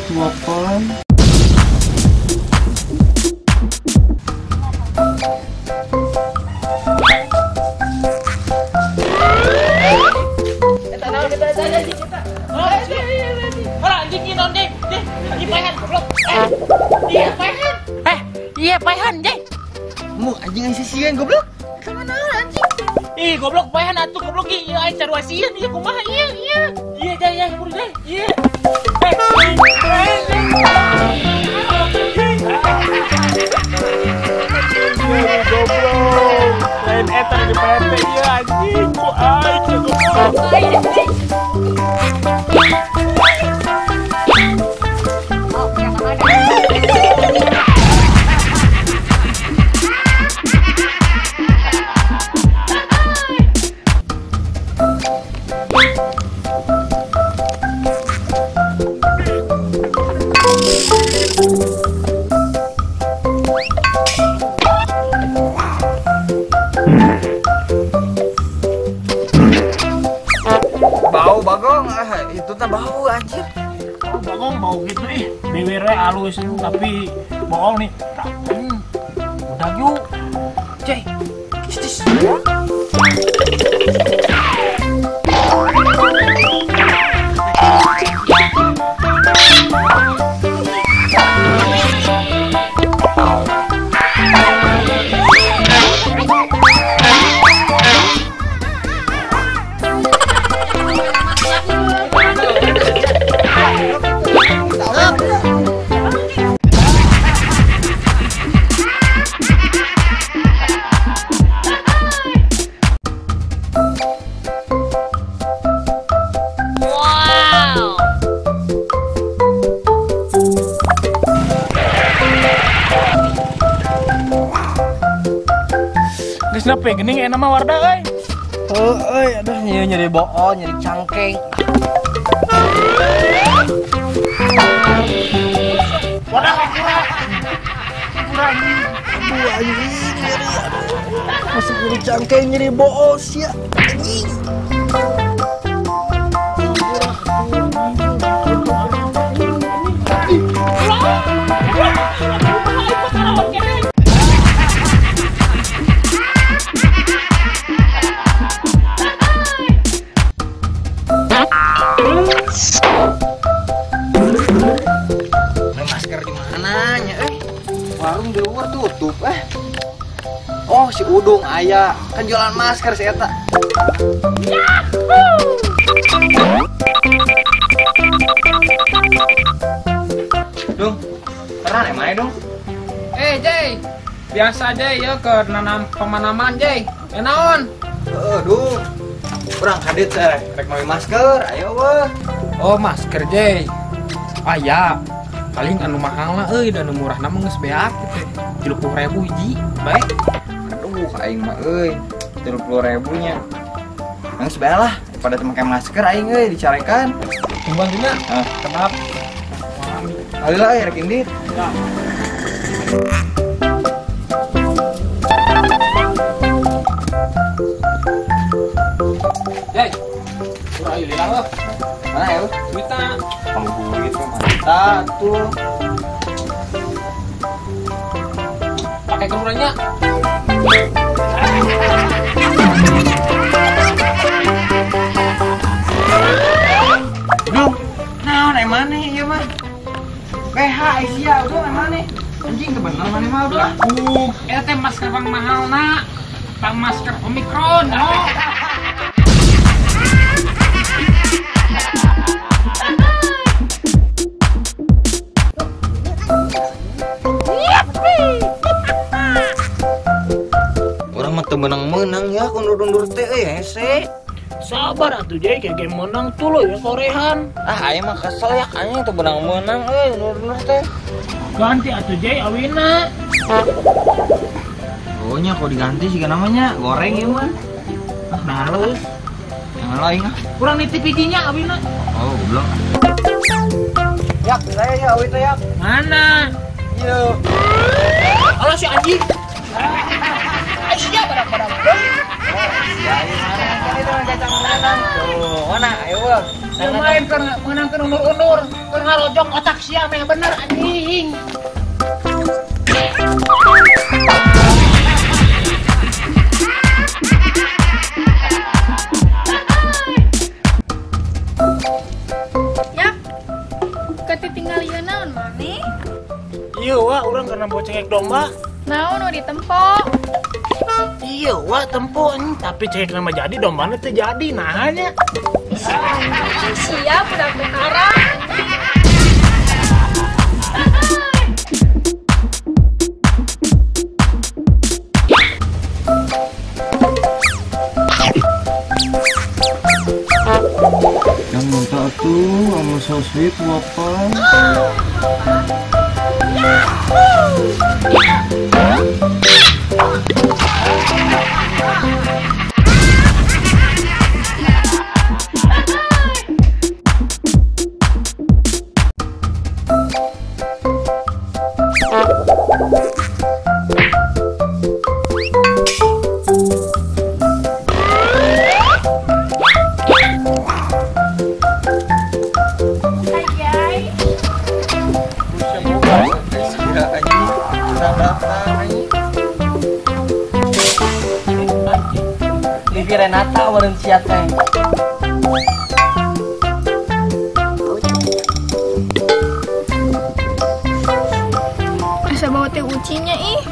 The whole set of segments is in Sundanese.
Itu apa? Iya, paehan, Jay. Mu anjing aing sieun goblok. Kemana anjing? Ih, goblok paehan atuh goblok ieu aing sarua sieun ieu kumaha ieu ieu. Iya, Jay, ya, buru Jay. Iya. Goblok. Lain eta di PT ieu anjing ku aing goblok. Bau bagong, itu tak bau anjir. Oh, bagong bau gitu ih. Bibirnya halus tapi bohong nih. Udah yuk. Jay. Cis. Geus nepi geuning enak mah warda euy. Heuh euy, aduh nyeri bool, nyeri cangkeng. Warda kurang. Kurang. Aduh anjing nyeri aduh. Masuk nyeri cangkeng, nyeri bool sia. Anjing. Masker di mana nya euy? Warung di luar tutup eh. Oh, si Udung aya kan jualan masker si eta. Yahoo! Dung, pernah emang dong? Jay, biasa Jay ya ke nanam pemanaman Jay. Naon? Heeh, Dung. Urang kadit teh rek meuli masker, ayo weh. Oh, masker Jay. Ah ya. Paling anu mahal lah euy, dan anu murah mah geus beak kitu. 30.000 hiji, baik. Aduh, aing mah euy, 30.000 nya. Geus bae lah, daripada teu make masker aing euy dicarekan. Tungguan dina. Hah, kedap. Ayo lah rek indit. Ya. Jay. Kurang ayo lila heuh. Mana ayo? Duitna. Kamu duit mah tuh. Pakai kelurahnya. Duh, naon emang nih ieu mah? PH Asia udah emang nih. Anjing kebener maneh mah udah. Eta teh masker pang mahalna. Pang masker Omikron, no. Urang mah teu meunang-meunang ya undur-undur teh euy hese. Sabar atuh Jay, kayak menang tuh lo ya korehan. Ah aing mah kesel ya anjing teu meunang-meunang euy undur-undur teh. Ganti atuh Jay awina. Oh nya kok diganti sih namanya goreng ieu mah. Ah nah halus. Jangan lo aing ah. Kurang nitip bijinya awina. Oh goblok. Yak, saya ya awi teh yak. Mana? Yo. Alah si anjing. Aisyah barang-barang. Ya, mana kan itu kacang menang. Tuh, mana? Ayo. Main keur meunangkeun undur-undur, keur ngarojong otak sia meh bener anjing. Yak. Katitinggal ieu naon maneh? Ieu wa urang keur nempo cengek domba. Naon nu ditempo? Iya wah tempo tapi cengek nama jadi dombana teu jadi naha nya. Siap udah beneran. Yang minta tuh sama so sweet apa? Livi Renata warung sia teh. Asa bau teh ucingnya ih.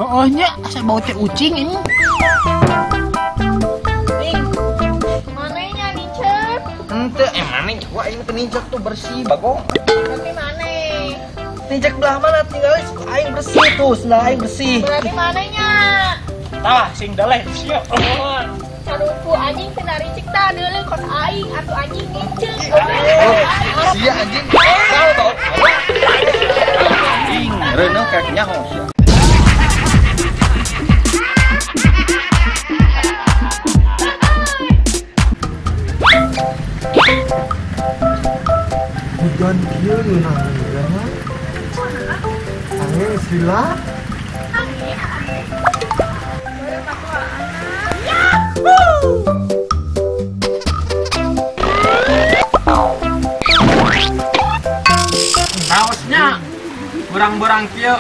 Oh nya asa bau teh ucing ini. Manehnya nincek? Henteu maneh wah ini penincek tuh bersih bagong. Berarti maneh? Nincek belah mana tinggal aing bersih tuh, sendal aing bersih. Berarti manehnya? Tah sing deleh sia. Sarupu anjing teu naricik tah deuleu kos aing atuh anjing nincek. Sia anjing. Tahu tau. Anjing reuneuh ka nyaho sia. Hujan kieu ngeunah hujanna. Angin sila. Raosnya berang-berang kieu.